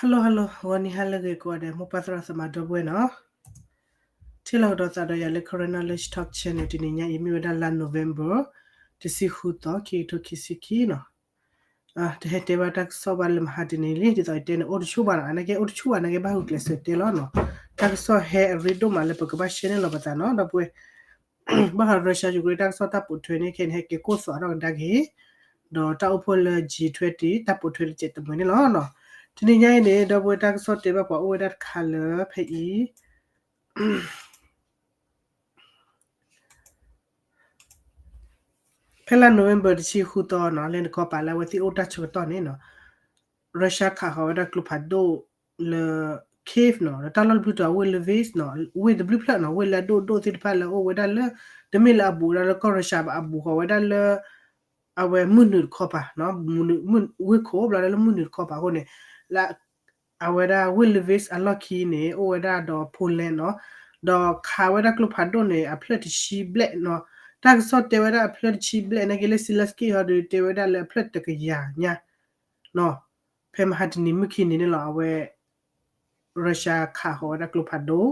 Hello hello, ဂီၤနံၤဟါလၢအဂ့ၤကိးဂၤဒဲး မိၢ်ပၢ်သရၣ်သမါဒီပုၢ်ဝဲၢ်နီၤ, ထံၣ်လိာ်ကဒီးသးဒီးယၤလၢ Karen Knowledge Talk Channel တနံၤညါအံၤ မ့ၢ်ဝဲဒၣ်လါ November တဆံဃုသီ ခံကထိခံဆံခံနီၤ. တဟဲတဲဘၣ်တၢ်ကစီၣ်ဘၣ်လၢမဟါတနံၤလံ ဒ်သိးယတဲန့ၣ် အိၣ်တဆူၣ်ဘၣ်နီၤ, အနာ်က့အိၣ်တဆူၣ်ဘၣ် နာ်က့ဘၣ်ဂုာ်ကျဲးစၢးတဲလီၤနီၤ. တၢ်ကစီၣ်ဟဲအရ့ဒိၣ်မးလၢပကဘၣ် share န့ၢ်လီၤပသးနီၤ ဒီပုၢ်ဝဲၢ် ဘၣ်ဃး Russia Ukraine တၢ်ကစီၣ်တၢ်ပိာ်ထွဲန့ၣ်ခဲအံၤန့ၣ် ဟဲက့ၤကိၢ်သီးထီၣ်ကဒါက့ၤ, ဒီးတၢ်အိၣ်ဖှိၣ်လၢ G twenty တၢ်ပိာ်ထွဲတစဲးတမှဲၤန့ၣ်လီၤ. တနံၤညါအံၤန့ၣ် ဒီပုၢ်ဝဲၢ် တၢ်ကစီၣ်တဲဘၣ်ပှၤအိၣ်ဝဲဒၣ်တခါလၢဖဲအံၤ ဖဲလါ November တဆံဃုသီနီၤ လၢနကီၢ်ပၤလၢအဝဲသ့ၣ်အိၣ်တၢ်ဆၢကတီၢ်န့ၣ်နီၤ Russia ခးဃီၤဝဲဒၣ်ကျိဖးဒိၣ်လၢ Kyiv နီၤ ဒီးတၢ်လီၢ်တဘျုးတီၤ ဝ့ၢ်လၢ Lviv နီၤ ဝ့ၢ်တဘျုးဖျၢၣ်နီၤ ဝ့ၢ်လၢအဒိၣ်ဒိၣ်သ့ၣ်တဖၣ်လၢအအိၣ်ဝဲဒၣ်လၢ တမ့ၢ်လၢအဘူးဝဲဒၣ်လၢကီၢ် Russia ဘၣ် အဘူးဃီၤဝဲဒၣ်လၢ အဝဲမုၢ်နုာ်တခီပၤနီၤ ဝ့ၢ်ခိၣ်ဘျီလၢမုၢ်နုာ်တခီပၤအဃိန့ၣ် လၢ အဝဲဒၣ်ဝ့ၢ် Lviv အလီၢ်ခံန့ၣ် အိၣ်ဝဲဒၣ်ဒီး Poland နီၤ, ဒီးခးဝဲဒၣ်ကျိဖးဒိၣ်န့ၣ် အဖျၢၣ်တဆံဘျဲၣ်နီၤ, တၢ်ကစီၣ်တဲဝဲဒၣ်အဖျၢၣ်တဆံဘျဲၣ် နာ်က့လၢ Zelensky ဟီဒီး တဲဝဲဒၣ်လၢအဖျၢၣ်တကယၤညါနီၤ, ဖဲမဟါတနံၤမုၢ်ခံနံၤန့ၣ်လီၤ အဝဲ Russia ခးဃီၤဝဲဒၣ်ကျိဖးဒိၣ်,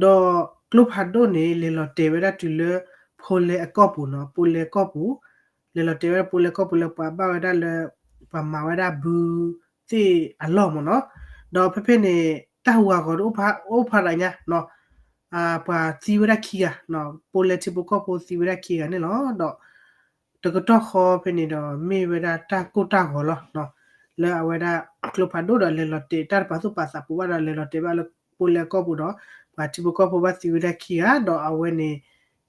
ဒီးကျိဖးဒိၣ်န့ၣ် လဲၤလီၤတဲာ်ဝဲဒၣ်တုၤလၢ Poland အကီၢ်ပူၤနီၤ, Poland ကီၢ်ပူၤ, လဲၤလီၤတဲာ်ဝဲဒၣ် Poland ကီၢ်ပူၤလၢပှၤဘၣ်ဝဲဒၣ်လၢ ပှၤမၤဝဲဒၣ်ဘုသ့ၣ်အလီၢ်မ့ၢ်နီၤ, ဒီးဖဲဖဲန့ၣ် တၢ်ဟူးဂဲၤဒီးအိၣ်ဖးဒိၣ်ညါနီၤ, ပှၤသံဝဲဒၣ်ခံဂၤ, Poland ထံဖိကီၢ်ဖိသံဝဲဒၣ်ခံဂၤန့ၣ်လီၤ, ဒီး တကတီၢ်ဃီဖဲန့ၣ်ဒီး မ့ၢ်ဝဲဒၣ်တၢ်ကိၢ်တၢ်ဂီၤလီၤ, လၢအဝဲဒၣ်ကျိဖးဒိၣ်ဒီးလဲၤလီၤတဲာ် တၢ်တပာ်သူၣ်ပာ်သးပူၤဘၣ်ဒီး လဲၤလီၤတဲာ်ဘၣ်လၢ Poland ကီၢ်ပူၤဒီး ပှၤထံဖိကီၢ်ဖိဘၣ်သံဝဲဒၣ်ခံဂၤ ဒီးအဝဲန့ၣ်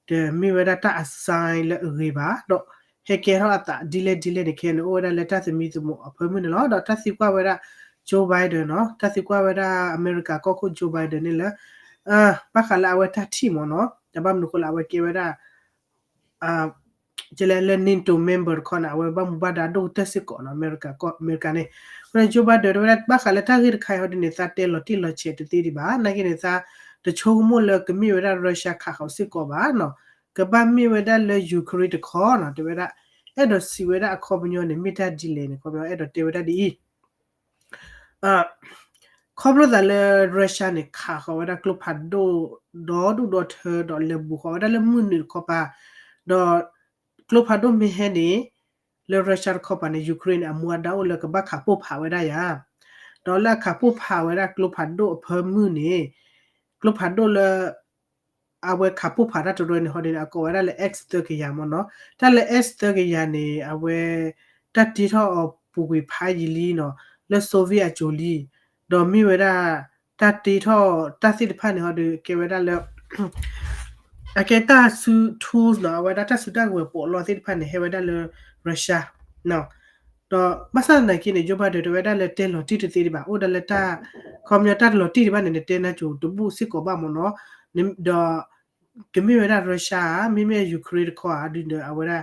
တမ့ၢ်ဝဲဒၣ်တၢ်အ sign လၢအဂ့ၤဘၣ်, ဒီးဟဲကဲထီၣ်အသးဒ်လဲၣ်ဒ်လဲၣ်န့ၣ် ခဲအံၤန့ၣ် အိၣ်ဝဲဒၣ်လၢတၢ်သမံသမိးအဖၢမုၢ်န့ၣ်လီၤ, ဒီးတၢ်သံကွၢ်ဝဲဒၣ် Joe Biden နီၤ, တၢ်သံကွၢ်ဝဲဒၣ်အမဲရကၤကီၢ်ခိၣ် Joe Biden န့ၣ်လၢ ဘၣ်ဃးလၢအဝဲတၢ်ထံၣ်မ့ၢ်နီၤ, တဘၣ်မနုၤဃိလၢအဝဲကဲဝဲဒၣ် ကလဲၤလၢ NATO member တခီန့ၣ် အဝဲဘၣ်မူဘၣ်ဒါဒိၣ်ကတၢၢ်စ့ၢ်ကီးနီၤ အမဲရကၤန့ၣ်, အဃိန့ၣ် Joe Biden တဲဝဲဒၣ် ဘၣ်ဃးလၢတၢ်ဂ့ၢ်တခါအံၤဟီဒ်န့ၣ် သးတဲလီၤတံၢ်လီၤဆဲးတသ့ဒံးဘၣ်, နာ်က့န့ၣ် သးတဆိကမိၣ်လၢကမ့ၢ်ဝဲဒၣ် Russia ခးဃီၤစ့ၢ်ကီးဘၣ်နီၤ, ကဘၣ်မ့ၢ်ဝဲဒၣ်လၢ Ukraine တခီနီၤ, တဲဝဲဒၣ် အဲၣ်ဒိးစံးဝဲဒၣ်အခီပညီန့ၣ် မ့ၢ်တၢ်ဒ်လဲၣ်န့ၣ် ခီပညီအဲၣ်ဒိးတဲဝဲဒၣ်ဒ်အံၤ ခီဖျိသးလၢ Russia န့ၣ် ခးဃီၤဝဲဒၣ်ကျိဖးဒိၣ် ဒီဒူၣ်ဒီထၢ ဒီးလဲၤဘူးဃီၤဝဲဒၣ်လၢမုၢ်နုာ်တခီပၤ, ဒီးကျိဖးဒိၣ်မ့ၢ်ဟဲန့ၣ် လၢ Russia တခီပၤန့ၣ် Ukraine န့ၣ် အမူအဒါအိၣ်လၢကဘၣ်ခးပိၢ်ဖးဝဲဒၣ်ယၤ, ဒီးလၢအခးပိၢ်ဖးဝဲဒၣ်ကျိဖးဒိၣ်အဖၢမုၢ်န့ၣ် ကျိဖးဒိၣ်လၢ အဝဲခးပိၢ်ဖးတၢ်တရၢန့ၣ် ဟီဒ်န့ၣ် အကိးဝဲဒၣ်လၢ S သၢကယၤမ့ၢ်နီၤ, တၢ်လၢ S သၢကယၤန့ၣ် အဝဲ တၢ်တ့ထီၣ်အီၤပူၤကွံာ်ဖးယံာ်လံနီၤ, လၢ Soviet အစိၤလံ, ဒီးမ့ၢ်ဝဲဒၣ် တၢ်တ့ထီၣ်တၢ်သ့ၣ်တဖၣ်န့ၣ် ဟီဒ်ကဲဝဲဒၣ်လၢ အကဲတၢ်စု tools နီၤ, အဝဲဒၣ်တၢ်စုတၢ်ကဝဲၤပိာ်အလီၢ်သ့ၣ်တဖၣ်န့ၣ် ဟဲဝဲဒၣ်လၢ Russia ဒီးဘၣ်ဆၣ်သနာ်က့န့ၣ် Joe Biden တဲဝဲဒၣ်လၢတဲလီၤတံၢ်တသ့ဒံးဘၣ်, အိၣ်ဒၣ်လၢတၢ် ခီပညီတၢ်တလီၤတံၢ်ဒံးဘၣ်န့ၣ် နတဲနၢ်ကိၤတဘူၣ်စ့ၢ်ကီးဘၣ်မ့ၢ်နီၤ, ဒီး ကမ့ၢ်ဝဲဒၣ် Russia ဧါ, မ့မ့ၢ် Ukraine တခီဧါ, ဒ်ဒီးအဝဲဒၣ်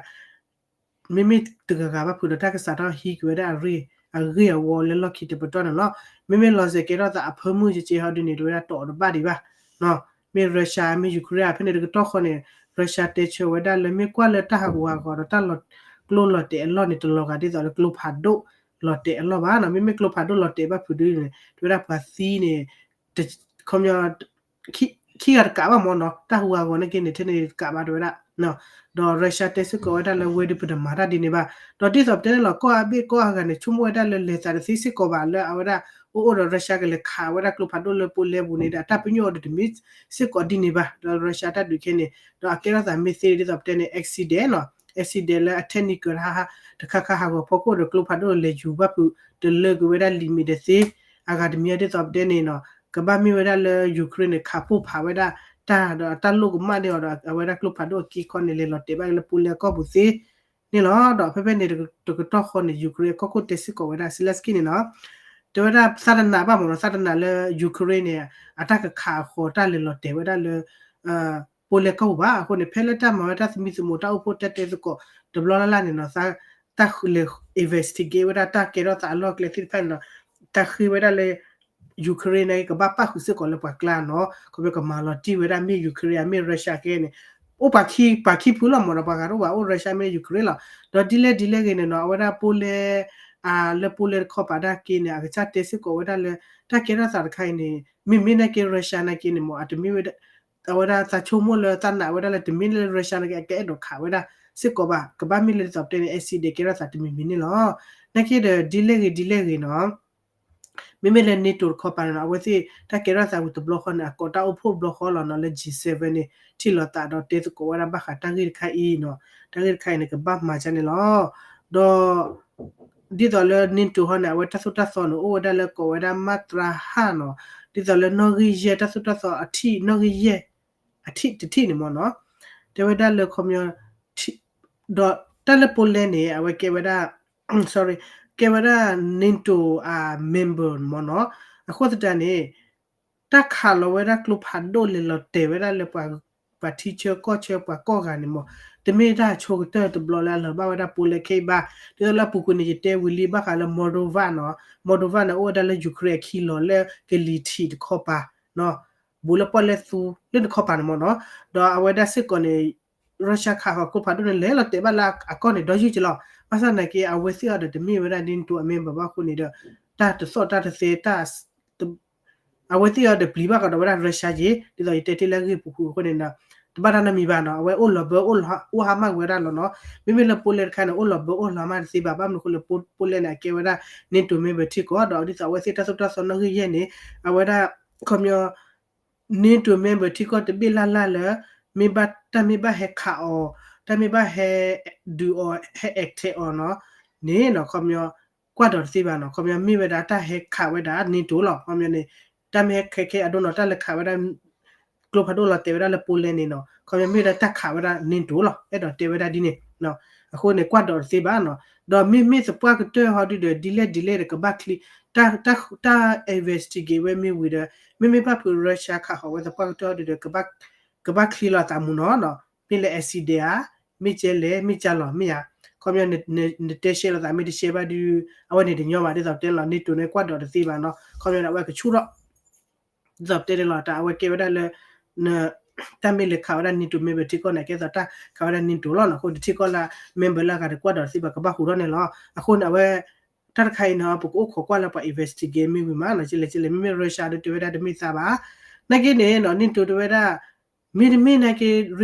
မ့မ့ၢ်တဂၤဂၤဘၣ်ဖုးဒီးတၢ်ကစးထီၣ်ဟံးက့ၤဝဲဒၣ်အဂ့ၢ်အဝီလၢလီၢ်ခံတပတီၢ်န့ၣ်လီၤ. မ့မ့ၢ်လီၤစဲၤကဲထီၣ်သးအဖၢမုၢ်ကကဲဟီဒ်န့ၣ် တဝဲဒၣ်တီၢ်အီၤတဘၣ်ဒံးဘၣ် မ့ၢ် Russia မ့ၢ် Ukraine ဖဲန့ၣ်တကတီၢ်ဃီန့ၣ် Russia တဲဆၢဝဲဒၣ်လၢမ့ၢ်ကွၢ်လၢတၢ်ဟးဂူာ်ဟးဂီၤဒီး တၢ်လီၤကျိလီၤတဲာ်အလီၢ်န့ၣ် တလီၤဂာ်ဒ်သိးလၢကျိဖးဒိၣ်လီၤတဲာ်အလီၢ်ဘၣ်နီၤ. မ့မ့ၢ်ကျိဖးဒိၣ်လီၤတဲာ်ဘၣ်ဖုးဒ်န့ၣ် တဝဲဒၣ်ပှၤသံန့ၣ် ခီပညီ ခံဂၤတကးဘၣ်မ့ၢ်နီၤ, တၢ်ဟးဂူာ်ဟးဂီၤန့ၣ်က့န့ၣ် ထဲန့ၣ်တကးဘၣ်တဝဲဒၣ် ဒီး Russia တဲစ့ၢ်ကီးဝဲဒၣ်လၢဝဲဒၣ်ပတမၤတၢ်ဒ်န့ၣ်ဘၣ်. ဒီးဒ်သိးပတဲန့ၣ်လီၤ ကီၢ်အါဘ့ၣ်ကီၢ်အါဂၤန့ၣ် ဆိကမိၣ်ဝဲဒၣ်လၢလဲၤသးတသ့စ့ၢ်ကီးဘၣ် လၢအဝဲဒၣ်အိၣ်အိၣ်ဒီး Russia ကလဲၤခးဝဲဒၣ်ကျိဖးဒိၣ်လၢ Poland ပူၤန့ၣ်ဒီး အတၢ်ပညိၣ်အီၤဒီးတမ့ၢ်စ့ၢ်ကီးဒ်န့ၣ်ဘၣ်. ဒီး Russia တၢ်ဒုးခဲန့ၣ် ဒီးအကဲထီၣ်သးမ့ၢ်သ့ဒ်သိးပတဲန့ၣ် accident နီၤ, accident လၢအ technical တခါခါဟးဂီၤဖီခိၣ်ဒီးကျိဖးဒိၣ်လဲၤယူၤဘၣ်ဖုး တလၢကွံာ်ဝဲဒၣ် limit တသ့ အဂၤတမံၤဒ်သိးပတဲန့ၣ်နီၤ ကဘၣ်မ့ၢ်ဝဲဒၣ်လၢ Ukraine န့ၣ် ခးပိၢ်ဖးဝဲဒၣ်တၢ်ဒီးအတၢ်လိၣ်ကမၣ်န့ၢ်အီၤဒီး အဝဲဒၣ်ကျိဖးဒိၣ်အက့ခီန့ၣ် လဲၤလီၤတဲာ်ဘၣ်လၢ Poland ကီၢ်ပူၤသ့န့ၣ်လီၤ. ဒီးဖဲဖဲန့ၣ်တကတီၢ်ဃီန့ၣ် Ukraine အကီၢ်ခိၣ်တဲစ့ၢ်ကီးဝဲဒၣ် Zelensky န့ၣ်နီၤ တဲဝဲဒၣ်သးတနာ်ဘၣ်မ့ၢ်နီၤ သးတနာ်လၢ Ukraine န့ၣ် အတၢ်ကခးအဃီၤတၢ်လဲၤလီၤတဲာ်ဝဲဒၣ်လၢ Poland ကီၢ်ပူၤဘၣ်. အဃိန့ၣ် ဖဲလၢတၢ်မၤဝဲတၢ်သမံသမိးတၢ်အိၣ်ဖှိၣ်တဲတဲသကိး တဘျီလၢ်လၢ်န့ၣ်နီၤ တၢ်လဲၤ investigate ဝဲဒၣ်တၢ်ကဲထီၣ်သးအလီၢ်အကျဲသ့ၣ်တဖၣ်န့ၣ်နီၤ တၢ်ဃ့ဝဲဒၣ်လၢ Ukraine န့ၣ် ကဘၣ်ပၣ်ဃုာ်စ့ၢ်ကီးလၢပှၤကျါနီၤ ခီဖျိကမၤလီၤတံၢ်ဝဲဒၣ်မ့ၢ် Ukraine မ့ၢ် Russia ကဲန့ၣ် အိၣ်ပှၤခံ ပှၤခံဖုလီၤမ့ၢ်နီၤ ပှၤဂၤတအိၣ်ဘၣ် အိၣ် Russia မ့ၢ် Ukraine လီၤ. ဒီးဒ်လဲၣ်ဒ်လဲၣ်ဂ့ၤန့ၣ်နီၤ အဝဲဒၣ် Poland လၢ Poland တခီပၤဒၣ်က့န့ၣ် အကစၢ်တဲစ့ၢ်ကီးဝဲဒၣ်လၢ တၢ်ကဲထီၣ်သးတခါအံၤန့ၣ် မ့မ့ၢ်နာ်က့ Russia နာ်က့န့ၣ်မ့ၢ် အတမ့ၢ်ဝဲဒၣ် အဝဲဒၣ်သးဆိကမိၣ်လၢသးနာ်ဝဲဒၣ်လၢ တမ့ၢ်လၢ Russia နာ်က့ အကအဲၣ်ဒိးခးဝဲဒၣ်စ့ၢ်ကီးဘၣ်, ကဘၣ်မ့ၢ်လၢဒ်သိးပတဲန့ၣ် accident ကဲထီၣ်သးတမံၤမံၤန့ၣ်လီၤ. နာ်က့ဒီး ဒ်လဲၣ်ဂ့ၤဒ်လဲၣ်ဂ့ၤနီၤ မ့မ့ၢ်လၢ NATO တခီပၤန့ၣ်နီၤ အဝဲသ့ၣ် တၢ်ကဲထီၣ်သးဝံၤတဘျီဃီန့ၣ် အကိးတၢ်အိၣ်ဖှိၣ်တဘျီဃီလီၤနီၤ လၢ G seven န့ၣ် ထံၣ်လိာ်သးဒီးတဲသကိးဝဲဒၣ်ဘၣ်ဃးတၢ်ဂ့ၢ်တခါအံၤနီၤ, တၢ်ဂ့ၢ်တခါအံၤန့ၣ် ကဘၣ်မၤဒ်န့ၣ်လီၤ. ဒီး ဒ်သိးလၢ NATO ဟီန့ၣ် အဝဲတၢ်သိၣ်တၢ်သီန့ၣ် အိၣ်ဝဲဒၣ်လၢကိးဝဲဒၣ် မၤတြၤဟၣ်နီၤ, ဒ်သိးလၢနီၣ်ဂံၢ်ယဲၢ်တၢ်သိၣ်တၢ်သီအထံၣ် နီၣ်ဂံၢ်ယဲၢ် အထံၣ်တထံၣ်န့ၣ်မ့ၢ်နီၤ, တဲဝဲဒၣ်လၢခီပညီ ဒီးတၢ်လၢ Poland န့ၣ် အဝဲကဲဝဲဒၣ် sorry ကဲဝဲဒၣ် NATO အ member မ့ၢ်နီၤ, အဃိသတးန့ၣ် တၢ်ခးလီၤဝဲဒၣ်ကျိဖးဒိၣ်လဲၤလီၤတဲာ်ဝဲဒၣ်လၢ ပှၤထံဆၢကီၢ်ဆၢပှၤကီၢ်ဂၤန့ၣ်မ့ၢ် တမ့ၢ်တၢ်ဆိကတၢၢ်တဘျီလၢအလီၤဘၣ်ဝဲဒၣ် Poland ခဲအံၤဘၣ်, ဒ်သိးလၢအပူၤကွံာ်န့ၣ် ယတဲဝံၤလံဘၣ်ဃးလၢ Moldova နီၤ, Moldova န့ၣ် အိၣ်ဝဲဒၣ်လၢ Ukraine အခံလီၤလၢကလံၤထံးတခီပၤ ဘူးလၢပီၣ်လဲၣ်သူလၢတခီပၤန့ၣ်မ့ၢ်နီၤ, ဒီးအဝဲဒၣ်စ့ၢ်ကီးန့ၣ် Russia ခးဃီၤကျိဖးဒိၣ်န့ၣ် လဲၤလီၤတဲာ်ဘၣ်လၢအကီၢ်န့ၣ် ဒီယုၢ်ကလီၤ, ဘၣ်ဆၣ်နာ်က့ အဝဲသ့ၣ်အီၤဒီးတမ့ၢ်ဝဲဒၣ် NATO အ member ဘၣ်အဃိန့ၣ်ဒီး တၢ်တသီၣ်တၢ်တသဲ တၢ် အဝဲသ့ၣ်အီၤဒီးပျံၤဘၣ်ကဒီးဝဲဒၣ် Russia က့ၤ ဒ်သိးယတဲတ့ၢ်လၢအဂ့ၢ်ပူၤဃုာ်အဃိန့ၣ်ဒီး တဘၣ်တၢ်နီတမံၤဘၣ်နီၤ, အဝဲအိၣ်လီၤဘၢအိၣ်ဟါမၢ်ကွံာ်ဝဲဒၣ်လီၤနီၤ, မ့မ့ၢ်လၢ Poland တခါန့ၣ် အိၣ်လီၤဘၢအိၣ်ဟါမၢ်တသ့ဘၣ်, ဘၣ်မနုၤအဃိလၢ Poland န့ၣ် အကဲဝဲဒၣ် NATO member ထံကီၢ် ဒီးဒ်သိးအဝဲသ့ၣ်တၢ်သိၣ်တၢ်သီနီၣ်ဂံၢ်ယဲၢ်န့ၣ် အဝဲဒၣ် ခီပညီ NATO member ထံကီၢ်တဘ့ၣ်လၢ်လၢ်လၢ မ့ၢ်ဘၣ်တၢ်မ့ၢ်ဘၣ်ဟဲခးအီၤ တၢ်မ့ၢ်ဘၣ်ဟဲဒုးအီၤ ဟဲ attack အီၤနီၤ န့ၣ်နီၤ ခီပညီ ကွၢ်ဒီးတသ့ဘၣ်နီၤ, ခီပညီမ့ၢ်ဝဲဒၣ်တၢ်ဟဲခးဝဲဒၣ် NATO လီၤ, ခီပညီန့ၣ် တၢ်မ့ၢ်ဟဲခဲခဲအဒိနီၤ တၢ်လဲၤခးဝဲဒၣ် ကျိဖးဒိၣ်လီၤတဲာ်ဝဲဒၣ်လၢ Poland န့ၣ်နီၤ, ခီပညီမ့ၢ်ဝဲဒၣ်တၢ်ခးဝဲဒၣ် NATO လီၤ အဲၣ်ဒိးတဲဝဲဒၣ်ဒ်န့ၣ် အဃိန့ၣ် ကွၢ်ဒီးတသ့ဘၣ်နီၤ, ဒီးမ့မ့ၢ်သပှၢ်ကတၢၢ်ဟီဒုဒီး ဒ်လဲၣ်ဒ်လဲၣ်ဒီး ကဘၣ်ချံ တၢ် တၢ် investigate ဝဲမ့ၢ်ဝံၤဒီး မ့မ့ၢ်ဘၣ်ဖုး Russia ခးဃီၤဝဲသပှၢ်ကတၢၢ်ဟီဒုဒီး ကဘၣ်ချံလီၤသးမူနီၤ, မ့ၢ်လၢ accident ဧါ, မ့ၢ်ကဲလဲၣ် မ့ၢ်ကၢလီၤ မ့ၢ်ဧါ, ခီပညီ နတဲရှဲလီၤသး မ့ၢ်တရှဲဘၣ်ဒု အဝဲန့ၣ်တညီဘၣ် ဒ်သိးတဲလီၤ NATO န့ၣ် ကွၢ်ဒီးတသ့ဘၣ်နီၤ, ခီပညီန့ၣ် အဝဲကဆူၣ်ထီၣ် ဒ်သိးတဲန့ၣ်လီၤ တၢ်အဝဲကဲဝဲဒၣ်လၢ တၢ်မ့ၢ်လဲၤခးဝဲဒၣ် NATO member ထံကီၢ်န့ၣ် ကဲသိးတၢ်ခးဝဲဒၣ် NATO လီၤနီၤ, အဃိန့ၣ်ထံကီၢ်လၢ member လၢအဂၤဒီးကွၢ်ဒီးတသ့ဘၣ် ကဘၣ်ဟူးထီၣ်န့ၣ်လီၤ, အဃိန့ၣ် အဝဲ တၢ်တခါအံၤနီၤ ပကအိၣ်ခိးကွၢ်လၢပှၤ investigate မ့ၢ်ဝံၤမးနီၤ, ကလဲၣ်ကလဲၣ် မ့မ့ၢ် Russia ဒုတဲဝဲဒၣ်တမ့ၢ်သးဘၣ်, နာ်က့န့ၣ်နီၤ NATO တဲဝဲဒၣ် မ့တမ့ၢ်နာ်က့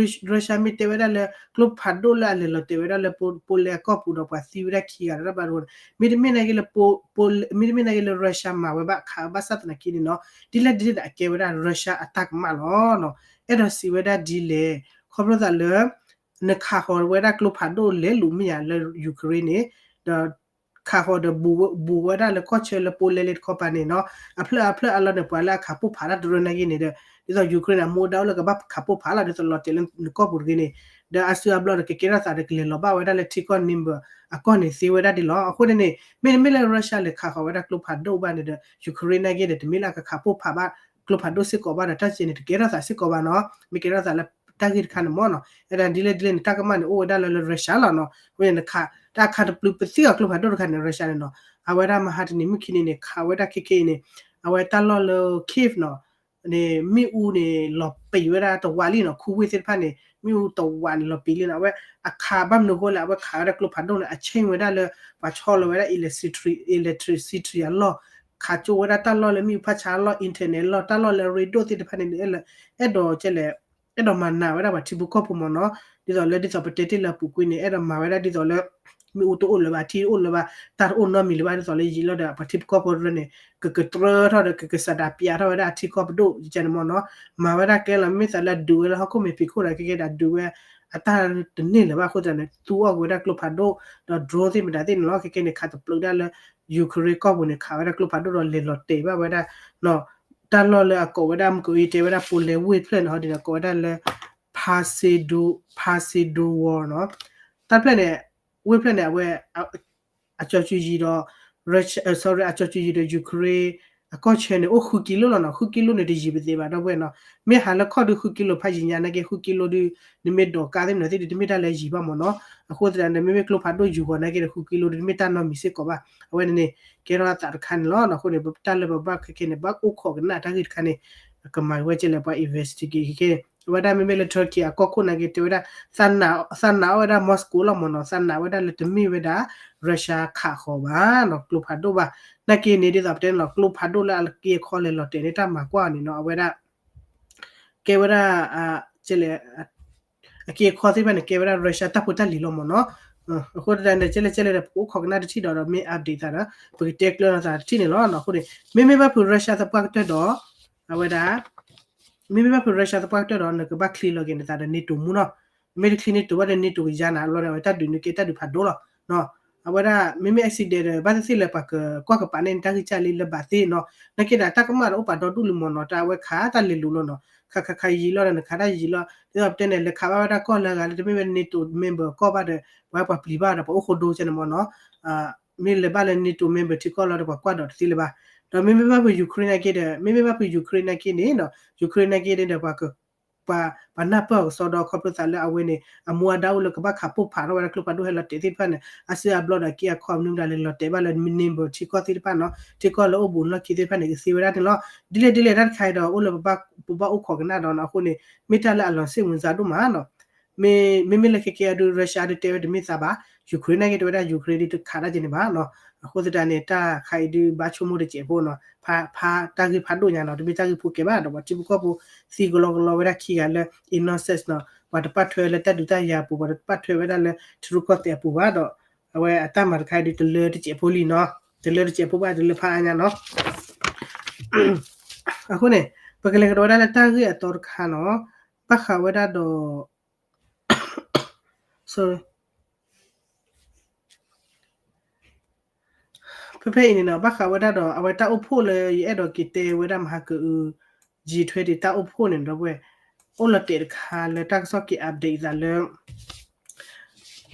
Russia မ့ၢ်တဲဝဲဒၣ်လၢ ကျိဖးဒိၣ်လၢအလဲၤလီၤတဲာ်ဝဲဒၣ်လၢ Poland အကီၢ်ပူၤဒီးပှၤသံဝဲဒၣ်ခံဂၤဒီးတၢ်ဘၣ်ဒိန့ၣ် မ့တမ့ၢ်နာ်က့လၢ Poland မ့တမ့ၢ်နာ်က့လၢ Russia မၤဝဲဘၣ်ခးဘၣ်ဆၣ်သနာ်က့န့ၣ်နီၤ, ဒ်လဲၣ်ဒ်လဲၣ်ဒီးအကဲဝဲဒၣ် Russia အတၢ်ကမၣ်လီၤနီၤ, အဲၣ်ဒိးစံးဝဲဒၣ်ဒ်လဲၣ်, ခီဖျိသးလၢ နခးဃီၤဝဲဒၣ်ကျိဖးဒိၣ်လဲၤလူၤမ့ၢ်ယၤလၢ Ukraine န့ၣ်, ဒီး ခးဃီၤဒီး ဘူးဝဲဒၣ်လၢကီၢ်ဆၢလၢ Poland လၢတခီပၤန့ၣ်နီၤ, အဖျၢၣ်အဖျၢၣ်အလီၢ်န့ၣ် ပှၤလၢအခးပိၢ်ဖးတၢ်တရၢနာ်က့န့ၣ်ဒီး ဒ်သိး Ukraine န့ၣ် အမူဒါအိၣ်လၢကဘၣ်ခးပိၢ်ဖးလီၤ ဒ်သိးလီၤတဲာ်လၢနကီၢ်ပူၤတဂ့ၤန့ၣ်, ဒီးအါစုအါဘျီဒီး ကကဲထီၣ်သးဒီးကလဲၤလီၤဘၣ်ဝဲဒၣ်လၢထံကီၢ် member အကီၢ်န့ၣ်သ့ဝဲဒၣ်ဒ်လီၤ, အဃိန့ၣ်န့ၣ် မ့တမ့ၢ်လၢ Russia လဲၤခးဃီၤဝဲဒၣ်ကျိဖးဒိၣ်ဘၣ်န့ၣ်ဒီး Ukraine နာ်က့ဒီး တမ့ၢ်လၢအကခးပိၢ်ဖးဘၣ် ကျိဖးဒိၣ်စ့ၢ်ကီးဘၣ်ဒီး တၢ်စဲန့ၣ် တကဲထီၣ်သးစ့ၢ်ကီးဘၣ်နီၤ, မ့ၢ်ကဲထီၣ်သးလၢတၢ်ဂ့ၢ်တခါန့ၣ်မ့ၢ်နီၤ, အဲၣ်ဒိးဒ်လဲၣ်ဒ်လဲၣ်န့ၣ် တၢ်ကမၣ်န့ၣ် အိၣ်ဝဲဒၣ်လၢလၢ Russia လီၤနီၤ, အဃိန့ၣ် တၢ်အခါတပျုၤပသံအီၤကျိဖးဒိၣ်တခါန့ၣ် Russia န့ၣ်နီၤ, အဝဲဒၣ်မဟါတနံၤမုၢ်ခံနံၤန့ၣ် ခးဝဲဒၣ်ခဲခဲအံၤန့ၣ်, အဝဲတၢ်လီၢ်လၢ Kyiv နီၤ န့ၣ် မ့ၣ်အူန့ၣ် လီၤပံာ်ဝဲဒၣ်တဝးလံနီၤ, ခူဝ့ၢ်သ့ၣ်တဖၣ်န့ၣ် မ့ၣ်အူတဝးန့ၣ် လီၤပံာ်လံနီၤ, အဝဲအခးဘၣ်မနုၤအဃိလဲၣ်, အဝဲခးဝဲဒၣ်ကျိဖးဒိၣ်န့ၣ် အ change ဝဲဒၣ်လၢ ပှၤဆီလီၤဝဲဒၣ် electricity အလီၢ်, ခးကၠိဝဲဒၣ်တၢ်လီၢ်လၢမ့ၣ်အူဖးဆါအလီၢ်, internet အလီၢ်, တၢ်လီၢ်လၢ radio သ့ၣ်တဖၣ်န့ၣ် အဲၣ်ဒိးကဲလဲၣ် အဲၣ်ဒိးမၤနးဝဲဒၣ်ပှၤထံဖိကီၢ်ဖိမ့ၢ်နီၤ, ဒ်သိးလၢဒ်သိးပတဲတ့ၢ်လၢအပူၤကွံာ်န့ၣ် အဲၣ်ဒိးမၤဝဲဒၣ်ဒ်သိးလၢ မ့ၣ်အူတအိၣ်လၢၤဘၣ်, ထံတအိၣ်လၢၤဘၣ်, တၢ်တအိၣ်နီတမံၤလၢၤဘၣ်, ဒ်သိးလၢယံာ်လီၤဒီး ပှၤထံဖိကီၢ်ဖိတရၢန့ၣ် ကကတြၢထီၣ်ဒီး ကကစးဒးပျးထီၣ်ဝဲဒၣ်အထံကီၢ်ပဒိၣ်န့ၣ်မ့ၢ်နီၤ, မၤဝဲဒၣ်ကျဲလီၤ, မ့ၢ်သးလၢအဒုးဝဲလၢဟီၣ်ခိၣ်မဲာ်ဖံးခိၣ်ဒီး ကကဲဒၣ်ဒုးဝဲ အတၢ်တန့ၢ်လၢၤဘၣ်အဃိသတးန့ၣ် သူအီၣ်ကွံာ်ဝဲဒၣ်ကျိဖးဒိၣ် ဒီး drone သ့ၣ်မတၤသ့ၣ်န့ၣ်လီၤ, ခဲခဲန့ၣ် ခးတပျုၤဒၣ်လၢ Ukraine ကီၢ်ပူၤန့ၣ် ခးဝဲဒၣ်ကျိဖးဒိၣ်ဒီးလဲၤလီၤတဲာ်ဘၣ်ဝဲဒၣ် တၢ်လီၢ်လၢအကိးဝဲဒၣ် မုၢ်ကီၤအံၤတဲဝဲဒၣ် Poland ဝ့ၢ်ဖျၢၣ်န့ၣ် ဟီဒ်န့ၣ် ကိးဝဲဒၣ်လၢ Przeworsk နီၤ, Przeworsk နီၤ, တၢ်ဖျၢၣ်န့ၣ် ဝ့ၢ်ဖျၢၣ်န့ၣ် အဝဲ အကၠီၤကူၤယံၤဒီး Russia, sorry အကၠီၤကူၤယံၤဒီး Ukraine အကီၢ်ဆၢန့ၣ် အိၣ်ဃုကံလိၣ်လီၤနီၤ, ဃုကံလိၣ်န့ၣ် တယံာ်ပသ့ဘၣ် ဒီပုၢ်ဝဲၢ်နီၤ, မ့ၢ်ဟးလၢခီၣ်ဒုးဃုကံလိၣ်ဖးယံၤညါနာ်က့ ဃုကံလိၣ်ဒုး နမ့ၢ်ဒိးကါသ့ၣ်မနုၤသ့ၣ်ဒုး တမ့ၢ်တၢ်လၢယံၤဘၣ်မ့ၢ်နီၤ, အဃိသတးန့ၣ် မ့မ့ၢ်ကျိဖးဒိၣ်ယူၤဂီၤနာ်က့ဒီး ဃုကံလိၣ်ဒုး တမ့ၢ်တၢ်နီတမံၤစ့ၢ်ကီးဘၣ်, အဝဲန့ၣ်န့ၣ် ကဲထီၣ်အသးတခါန့ၣ်လီၤ, အဃိန့ၣ် တၢ်လၢပဘၣ်ခဲခဲန့ၣ် ဘၣ်အိၣ်ခိးကနၣ်တၢ်ဂ့ၢ်တခါန့ၣ် ကမၤဝဲကဲလဲၣ် ပှၤ investigate ခဲခဲန့ၣ် အဝဲဒၣ်မ့မ့ၢ်လၢ Turkey အကီၢ်ခိၣ်နာ်က့ တဲဝဲဒၣ် သးနာ်အီၣ်ဝဲဒၣ် Moscow လီၤမ့ၢ်နီၤ, သးနာ်ဝဲဒၣ်လၢတမ့ၢ်ဝဲဒၣ် Russia ခးဃီၤဘၣ်နီၤ, ကျိဖးဒိၣ်ဘၣ်. နာ်က့န့ၣ် ဒ်သိးပတဲန့ၣ်လီၤ, ကျိဖးဒိၣ်လၢအက့အခီလဲၤလီၤတဲာ်န့ၢ်တၢ်မၤကွၢ်န့ၣ်နီၤ, အဝဲဒၣ် ကဲဝဲဒၣ် ကဲလဲၣ် အက့အခီသ့ၣ်တဖၣ်န့ၣ် ကဲဝဲဒၣ် Russia တၢ်ဖိတၢ်လံၤလီၤမ့ၢ်နီၤ. အဃိသတးန့ၣ် ကဲလဲၣ်ကဲလဲၣ်ဒီး ပကအိၣ်ခိးကနၣ်တထံၣ်ဒီး ဒီးမ့ၢ် update သးဒီး ပကတဲကျၢၤလိာ်သးတထံၣ်န့ၣ်လီၤ. အဃိန့ၣ် မ့မ့ၢ်ဘၣ်ဖုး Russia သပှၢ်ကတၢၢ်ဒီး အဝဲဒၣ် မ့မ့ၢ်ဘၣ်ဖုး Russia သပှၢ်ကတၢၢ်ဒီး နကဘၣ်ချံးလီၤက့ၤနသးဒီး NATO မူနီၤ. မ့ၢ်တချံး NATO ဘၣ်ဒီး NATO ကယါနၤလီၤဒီး အဝဲတၢ်ဒုးန့ၣ်က့တၢ်ဒုးဖးဒိၣ်လီၤ. အဝဲဒၣ် မ့မ့ၢ် accident ဒီး ဘၣ်သ့ၣ်သ့ၣ်လၢပှၤကကွၢ်ကပၤန့ၣ် တၢ်ဂံၢ်စၢ်လံလၢဘၣ်သ့ၣ်နီၤ. နာ်က့ဒီး တၢ်ကမၣ်ဒီးအိၣ်ပာ်ဒီဒူၣ်လံမ့ၢ်နီၤ, တၢ်အဝဲခးတၢ်လဲၤလူၤလီၤနီၤ, ခးခးခးယံာ်လီၤဒီး နခးတၢ်ယံာ်လီၤ. ဒ်သိးပတဲန့ၣ် လဲၤခးဘၣ်ဝဲဒၣ်ကီၢ်လၢအဂၤလၢတမ့ၢ်ဝဲ NATO member ကီၢ်ဘၣ်ဒီး ပှၤပှၤပျံၤဘၣ်ဒီး ပှၤအိၣ်ဃိဒိကဲန့ၣ်မ့ၢ်နီၤ. မ့ၢ်လဲၤဘၣ်လၢ NATO member ထံကီၢ်လီၤဒီး ပှၤကွၢ်ဒီးတသ့လၢၤဘၣ်. ဒီးမ့မ့ၢ်ဘၣ်ဖုး Ukraine နာ်က့ဒီး မ့မ့ၢ်ဘၣ်ဖုး Ukraine နာ်က့န့ၣ်နီၤ, Ukraine နာ်က့န့ၣ်ဒီး ပှၤက ပှၤ ပှၤနၢ်ပၢၢ်အီၤကစီဒီ ခီဖျိသးလၢအဝဲန့ၣ် အမူအဒါအိၣ်လၢကဘၣ်ခးပိၢ်ဖးထီၣ်ဝဲဒၣ်ကျိဖးဒိၣ်ဟဲလီၤတဲာ်သ့ၣ်တဖၣ်န့ၣ် အစုအဘျီဒီးက့အခီမနုၤမတၤလဲၤလီၤတဲာ်ဘၣ်လၢ neighbor ထံကီၢ်သ့ၣ်တဖၣ်နီၤ, ထံကီၢ်လၢအိၣ်ဘူးလီၢ်ခံသ့ၣ်တဖၣ်န့ၣ် ကသ့ဝဲဒၣ်န့ၣ်လီၤ. ဒ်လဲၣ်ဒ်လဲၣ်တၢ်တခါအံၤဒီး အိၣ်လၢပဘၣ်အိၣ်ခိးကနၣ်ဒီးနီၤ, အဃိန့ၣ် မ့ၢ်တၢ်လၢအလီၤစ့ၣ်ဝင်စါဒိၣ်မးနီၤ. မ့မ့ၢ်လၢခဲကဲအဒုး Russia ဒုးတဲဝဲတမ့ၢ်သးဘၣ်, Ukraine နာ်က့တဲဝဲဒၣ် Ukraine ဒုးတခးတၢ်ကဲန့ၣ်ဘၣ်နီၤ. အဃိသတးန့ၣ် တၢ်ခါအံၤဒုးဘၣ်ဆိကမိၣ်တစဲးဖိနီၤ, ဖး ဖးတၢ်ဂ့ၢ်ဖးဒိၣ်ညါနီၤ, တမ့ၢ်တၢ်ဂ့ၢ်ဖိကဲဘၣ်ဒီး ပှၤထံဖိကီၢ်ဖိသံကလီကလီဝဲဒၣ်ခံဂၤလၢ innocent နီၤ, ပှၤတပာ်ထွဲလၢတၢ်ဒုးတၢ်ယၤအပူၤ, ပှၤတပာ်ထွဲဝဲဒၣ်လၢထံရူၢ်ကီၢ်သဲးအပူၤဘၣ်ဒီး အဝဲအတၢ်မၤတခါအံၤဒုးတလၢတစဲးဖိလံနီၤ, တလၢတစဲးဖိဘၣ်တလၢဖးအါညါနီၤ. အဃိန့ၣ် ပကလဲၤကဒီးဝဲဒၣ်လၢတၢ်ဂ့ၢ်အသီတခါနီၤ, ဘၣ်ဃးဝဲဒၣ်ဒီး sorry ဖဲဖဲအံၤန့ၣ်နီၤ, ဘၣ်ဃးဝဲဒၣ်ဒီး အဝဲတၢ်အိၣ်ဖှိၣ်လၢယအဲၣ်ဒိးက့ၤတဲဝဲဒၣ်မဟါကအု G twenty တၢ်အိၣ်ဖှိၣ်န့ၣ်ဒီးဝဲ အိၣ်လီၤတဲာ်တခါလၢတၢ်ကစီၣ်က့ၤ update သးလၢ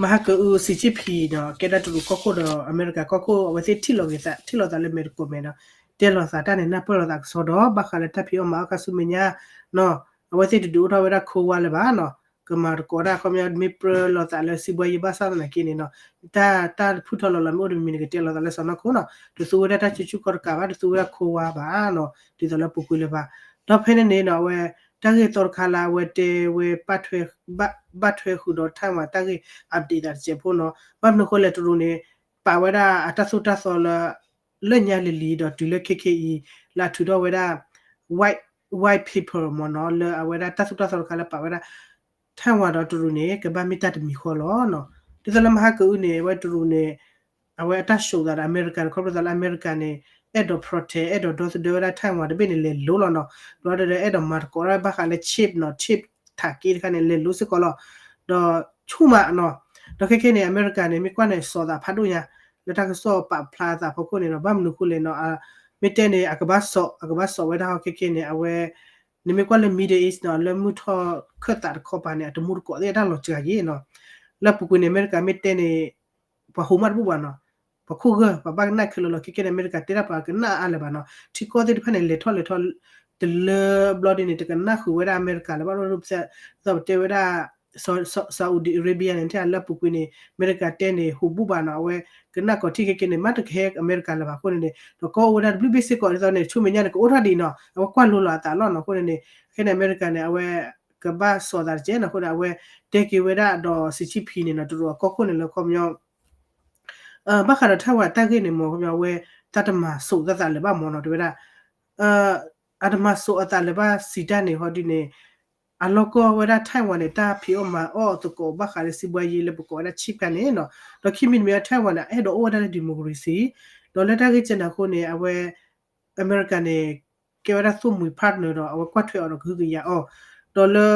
မဟါကအု Xi Jinping နီၤ, ကဲဒၣ်တရူးကီၢ်ခိၣ်ဒီးအမဲရကၤကီၢ်ခိၣ် အဝဲသ့ၣ်ထံၣ်လိာ်က့ၤသး ထံၣ်လိာ်သးလၢမဲာ်တကိးမဲာ်ဒီး တဲလိာ်သးတၢ်န့ၣ် နၢ်ပၢၢ်လိာ်သးကစီဒီး ဘၣ်ဃးလၢတၢ်ဖံးအီၣ်မၤအီၣ်ခါဆူမဲာ်ညါနီၤ, အဝဲသ့ၣ်တဒုးအိၣ်ထီၣ်ဝဲဒၣ် Cold War လၢၤဘၣ်နီၤ, ကမၤတကိးဒၣ်ခီပညီ မ့ၢ်ပြၢလိာ်သးလၢစံးဘှါယံၤဘၣ်ဆၣ်သနာ်က့န့ၣ်နီၤ, တၢ် တၢ်ဖုၣ်ထီၣ်လီၤလီၤမ့ၢ်အိၣ်တမံၤမံၤန့ၣ် ကတဲလိာ်သးလၢစီၢ်နီၤခိၣ်နီၤ, တသူဝဲဒၣ်တၢ်စုဆူၣ်ခီၣ်တကးဘၣ်, တသူဝဲဒၣ် Cold War ဘၣ်နီၤ, ဒ်သိးလၢပူၤကွံာ်လၢၤဘၣ်. ဒီးဖဲန့ၣ်န့ၣ်နီၤ အဝဲ တၢ်ဂ့ၢ်သီတခါလၢအဝဲတဲဝဲ ဘၣ်ထွဲဃုာ်ဒီး Taiwan တၢ်ဂ့ၢ် update သးတစဲးဖိနီၤ, ဘၣ်မနုၤဃိလဲၣ် တရူးန့ၣ် ပာ်ဝဲဒၣ်အတၢ်သိၣ်တၢ်သီလၢ လၢညါလံၤလံၤဒီးတုၤလၢခဲခဲအံၤ လၢအထုးထီၣ်ဝဲဒၣ် white white paper မ့ၢ်နီၤ, လၢအဝဲဒၣ်တၢ်သိၣ်တၢ်သီတခါလၢပာ်ဝဲဒၣ် Taiwan ဒီးတရူးန့ၣ် ကဘၣ်မ့ၢ်တၢ်တမံၤဃီလီၤနီၤ. ဒ်သိးလၢမဟါကအုန့ၣ် အဝဲတရူးန့ၣ် အဝဲအတၢ်ၡိးသးဒီးအမဲရကၤန့ၣ် ခီဖျိသးလၢအမဲရကၤန့ၣ် အဲၣ်ဒိး protect အဲၣ်ဒိးဒီသဒၢဝဲဒၣ် Taiwan တဘ့ၣ်န့ၣ် လဲၤလိၤလီၤနီၤ, ဒီးဒီးအဲၣ်ဒိးမၤသကိးတၢ်ဘၣ်ဃးလၢ chip နီၤ, chip ထးက့တခါန့ၣ် လဲၤလိၤစ့ၢ်ကီးလီၤ. ဒီးဆူၣ်မးနီၤ, ဒီးခဲခဲန့ၣ် အမဲရကၤန့ၣ် မ့ၢ်ကွၢ်န့ၣ် စိာ်သးဖးဒိၣ်ညါ လၢတၢ်ကစီၣ်ပာ်ဖျါသးဖီခိၣ်န့ၣ်ဒီး ဘၣ်မနုၤဃိလဲၣ်နီၤ, မ့ၢ်တဲန့ၣ် အကဘၣ်စိာ် အကဘၣ်စိာ်ဝဲဒၣ်ဟီ ခဲခဲန့ၣ် အဝဲ နမ့ၢ်ကွၢ်လၢ Middle East နီၤ, လၢမုၢ်ထီၣ်ခၢၣ်သးတခီပၤန့ၣ် အတမူတကိးသ့ၣ်အတၢ်လီၤစှၤယံၤနီၤ, လၢပူၤကွံာ်န့ၣ် အမဲရကၤမ့ၢ်တဲန့ၣ် ပှၤဟူးမးတဘူၣ်ဘၣ်နီၤ, ပှၤခိၣ်ဂၢၢ် ပှၤဘၣ်ကနၣ်ခဲလၢာ်လီၤ. ခဲခဲန့ၣ် အမဲရကၤတဲတၢ်ပှၤကနၣ်အါလၢၤဘၣ်နီၤ, ထံကီၢ်သ့ၣ်တဖၣ်န့ၣ် လဲၤထီၣ်လဲၤထီၣ် တလၢဘျီဒ်န့ၣ် တကနၣ်ဃုာ်ဝဲဒၣ်အမဲရကၤလၢၤဘၣ်, ဒီးပတဲဝဲဒၣ် Saudi Arabia န့ၣ် ထဲလၢပူၤကွံာ်န့ၣ် အမဲရကၤတဲန့ၣ် ဟူးဘူၣ်ဘၣ်နီၤ, အဝဲကနၣ်ကီးထံၣ်ခဲခဲန့ၣ် မ့ၢ်တကဟဲအမဲရကၤလၢၤဘၣ်အဃိန့ၣ်န့ၣ် ဒီးကီၢ်အိၣ်ဝဲဒၣ်တဘျုးဘ့ၣ်စ့ၢ်ကီး ဒ်သိးန့ၣ် ဆူမဲာ်ညါန့ၣ် ကအိၣ်ထီၣ်ဒံးနီၤ, အဝဲကွၢ်လိလီၤအသးလီၤနီၤ. အဃိန့ၣ်န့ၣ် ခဲန့ၣ် အမဲရကၤန့ၣ် အဝဲကဘၣ်စိာ်သးတကဲးနီၤ, အဃိန့ၣ် အဝဲတဲက့ၤဝဲဒၣ်ဒီး Xi Jinping န့ၣ်နီၤ, တရူးအကီၢ်ခိၣ်န့ၣ်လၢခီပညီ ဘၣ်ဃးဒီး Taiwan တၢ်ဂ့ၢ်န့ၣ်မ့ၢ် ခီပညီ အဝဲတၢ်တမၤစိာ်သးသးလၢၤဘၣ်မ့ၢ်နီၤ, တဲဝဲဒၣ် အတမၤစိာ်အသးလၢၤဘၣ်စံးတၢ်န့ၣ် ဟီဒ်န့ၣ် အလီၢ်ကီၢ်ဝဲဒၣ် Taiwan န့ၣ် တၢ်ဖံးအီၣ်မၤအီၣ်သကိးဘၣ်ဃးလၢစံးဘှါယံၤလၢပကိးဝဲဒၣ် chip ခါန့ၣ်နီၤ, ဒီးခံမံၤတမံၤ Taiwan န့ၣ် အဲၣ်ဒိးအိၣ်ဝဲဒၣ်လၢ democracy ဒီးလၢတၢ်ဂ့ၢ်ကဲန့ၣ်အဃိန့ၣ် အဝဲ အမဲရကၤန့ၣ် ကဲဝဲဒၣ်သိၣ်မှံၤ partner ဒီး အဝဲကွၢ်ထွဲအီၤဒီးကဟုကယာ်အီၤ, ဒီးလၢ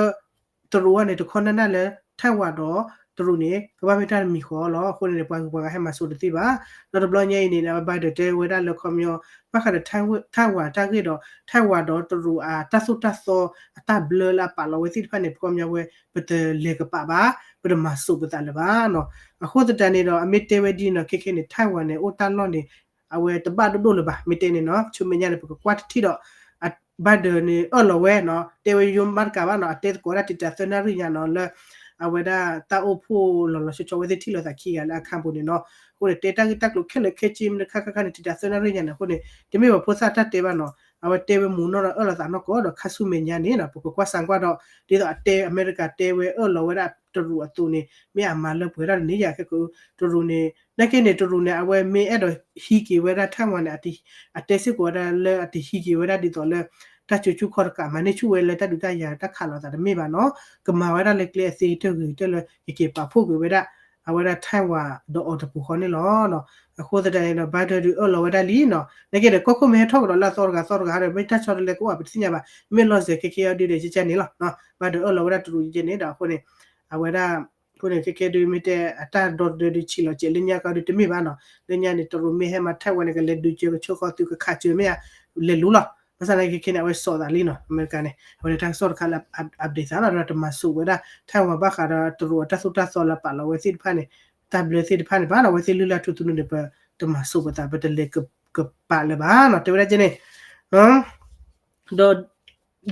တရူးအံၤန့ၣ် တခီနၢ်နၢ်လၢ Taiwan ဒီးတရူးန့ၣ် ကဘၣ်မ့ၢ်တၢ်တမံၤဃီလီၤ. အဃိန့ၣ်န့ၣ် ပှၤဂုၤပှၤဂၤဟဲမၤစိာ်တသ့ဘၣ်. ဒီးတဘျီညါအံၤန့ၣ် အဝဲ Biden တဲဝဲဒၣ်လၢခီပညီ ဘၣ်ဃးဒီး Taiwan တၢ်ဂ့ၢ်ဒီး Taiwan ဒီးတရူးအတၢ်သိၣ်တၢ်သီ အတၢ်ဘျၢလၢအပာ်လီၤဝဲသ့ၣ်တဖၣ်န့ၣ် ခီပညီဝဲ ပတလဲၤကပာ်ဘၣ်, ပတမၤစိာ်ပသးလၢၤဘၣ်နီၤ. အဃိသတးန့ၣ်ဒီး အမ့ၢ်တဲဝဲဒ်န့ၣ်နီၤ ခဲခဲန့ၣ် Taiwan န့ၣ် အိၣ်တၢ်လီၢ်န့ၣ် အဝဲတဘၣ်ဒိၣ်ဒိၣ်လၢၤဘၣ် မ့ၢ်တဲန့ၣ်နီၤ. ဆူမဲာ်ညါန့ၣ် ပကကွၢ်တထံၣ်ဒီး Biden န့ၣ် အၢၣ်လီၤဝဲနီၤ, တဲဝဲယိမးတကးဘၣ်နီၤ, အတဲသကိးဝဲဒၣ်တံာ်တာ်သၢနၣ်ရံၣ်ညါနီၤ, လၢအဝဲဒၣ်တၢ်အိၣ်ဖှိၣ်လီၤလီၤဆီဆီ အဝဲသ့ၣ်ထံၣ်လိာ်သးခံဂၤလၢအခါပူၤန့ၣ်နီၤ. အဃိန့ၣ် တဲတၢ်ဂ့ၢ်တၢ်ကျိၤခဲလၢာ်ခဲဆ့မ့ၢ်တခါခါခါန့ၣ် တံာ်တာ်သၢနၣ်ရံၣ်ညါန့ၣ် အဃိန့ၣ် တမ့ၢ်ပှၤဖိသၣ်တၢ်တဲဘၣ်နီၤ. အဝဲတဲဝဲမူနီၢ်ဒီးအၢၣ်လီၤသးနီၢ်ကီၢ်ဒီး ခါဆူမဲာ်ညါန့ၣ်နီၤ ပကကွၢ်စၣ်ကွၢ်ဒီး ဒ်သိးအတဲ အမဲရကၤတဲဝဲအၢၣ်လီၤဝဲဒၣ်တရူးအသိးန့ၣ် မ့ၢ်အမၤလၢပှဲၤထီၣ်တန့ၢ်ယၤခဲကိး တရူးန့ၣ် နာ်က့န့ၣ် တရူးန့ၣ် အဝဲမ့ၢ်အဲၣ်ဒိးဟံးက့ၤဝဲဒၣ် Taiwan န့ၣ် အတဲစ့ၢ်ကီးဝဲဒၣ်လၢအတဟံးက့ၤဝဲဒၣ်ဒ်သိးလၢ တၢ်စိၤဆူၣ်ခီၣ်တကး မၤန့ၢ်ဆူၣ်ဝဲလၢတၢ်ဒုးတၢ်ယၤတၢ်ခးလိာ်သးတမ့ၢ်ဘၣ်နီၤ ကမၤဝဲဒၣ်လၢကျဲအသ့ကတၢၢ်ဂ့ၤကတၢၢ်လၢ ကက့ၤပာ်ဖှိၣ်ကွံာ်ဝဲဒၣ် အဝဲဒၣ် Taiwan ဒီးအီၤတပူၤဃီန့ၣ်လီၤ. အဃိသတးန့ၣ်ဒီး Biden ဒုးအၢၣ်လီၤဝဲဒၣ်လံနီၤ နာ်က့ဒီးကီၢ်ခိၣ်မ့ၢ်ဟဲထီၣ်ကဒီးလၢအသီတဂၤသီတဂၤဒီး မ့ၢ်တၢ်ဆီတလဲကအိၣ်ဘၣ်ပတသ့ၣ်ညါဘၣ် မ့ၢ်လီၤစဲၤခဲကဲအီၤဒုးဒီးကကဲန့ၣ်လီၤ Biden အၢၣ်လီၤဝဲဒၣ်တရူးကကဲန့ၣ်ဒီးအဃိန့ၣ် အဝဲဒၣ် အဃိန့ၣ် ခဲကဲဒုးမ့ၢ်တဲအတၢ်ဒီသဒၢဒုး ဆံးလီၤစဲးလၢညါကဒီးတမ့ၢ်ဘၣ်နီၤ လၢညါန့ၣ် တရူးမ့ၢ်ဟဲမၤ Taiwan န့ၣ် ကလဲၤဒုးစၢၤကဆိၣ်ဃီသုကခးစၢၤမ့ၢ်ဧါ လဲၤလူၤလီၤ ဘၣ်ဆၣ်သနာ်က့ခဲကဲန့ၣ် အဝဲစိာ်သးလံနီၤ အမဲရကၤန့ၣ် အဝဲဒၣ်တၢ်ကစီၣ်တခါလၢ update သးနီၤ ဒီးတမၤစိာ်ဝဲဒၣ် Taiwan ဘၣ်ဃးဒီးတရူးအတၢ်သိၣ်တၢ်သီလၢပာ်လီၤဝဲသ့ၣ်တဖၣ်န့ၣ် တၢ်ဘျၢသ့ၣ်တဖၣ်န့ၣ်ဘၣ်နီၤ အဝဲသ့ၣ်လုၢ်လၢ်ထူသနူန့ၣ် ပတမၤစိာ်ပသး ပတလဲၤကပာ်လၢၤဘၣ်နီၤ တဲဝဲဒၣ်ကဲန့ၣ်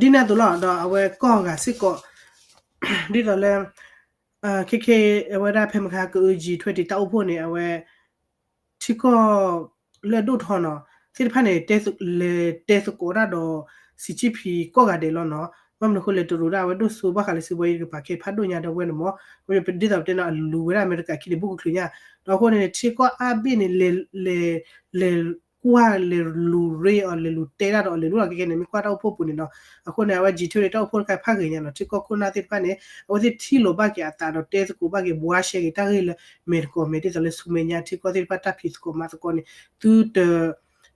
ဒီး ဒ်န့ၣ်အသိးလီၤ ဒီးအဝဲကီၢ်ဂၤစ့ၢ်ကီး ဒ်သိးလၢ ခဲကဲ အဝဲဒၣ်ဖဲမခါကအု G twenty တၢ်အိၣ်ဖှိၣ်န့ၣ် အဝဲ ထံကီၢ်လၢအဒိၣ်ထီနီၤ သ့ၣ်တဖၣ်န့ၣ် လဲၤတဲသကိးတၢ်ဒီး Xi Jinping ကီၢ်ဂၤဒဲးလီၤနီၤ ဘၣ်မနုၤအဃိလဲၣ် တရူးဒၣ်အဝဲဒိၣ်စိဘၣ်ဃးလၢစံးဘှီယံၤတကပၤ ကဲဖးဒိၣ်ညါဒီးဝဲန့ၣ်မ့ၢ် ဒ်သိးပတဲနီၤ အလူၤဝဲဒၣ်အမဲရကၤခံန့ၣ် ဘူးကချုးညါ ဒီးအဃိန့ၣ် ထံကီၢ်အါဘ့ၣ်န့ၣ် လဲၤ လဲၤ လဲၤကွၢ်လဲၤလူၤရ့အီၤ လဲၤလူၤတဲတၢ်ဒီးအီၤ လဲၤလူၤလီၤ ခဲကဲန့ၣ် မ့ၢ်ကွၢ်တၢ်အိၣ်ဖှိၣ်ပူၤန့ၣ်နီၤ အဃိန့ၣ် အဝဲ G twenty တၢ်အိၣ်ဖှိၣ်တခါဖးဂ့ၤညါနီၤ ထံကီၢ်ခိၣ်နၢ်သ့ၣ်တဖၣ်န့ၣ် အဝဲသ့ၣ်ထံၣ်လိာ်ဘၣ်က့ၤအသးဒီးတဲသကိးဘၣ်က့ၤ ဘှါရှဲက့ၤတၢ်ဂ့ၢ်လၢ မဲာ်တကိးမဲာ် ဒ်သိးလၢဆူမဲာ်ညါထံကီၢ်သ့ၣ်တဖၣ်တၢ်ဖံးသကိးမၤသကိးန့ၣ် သုတ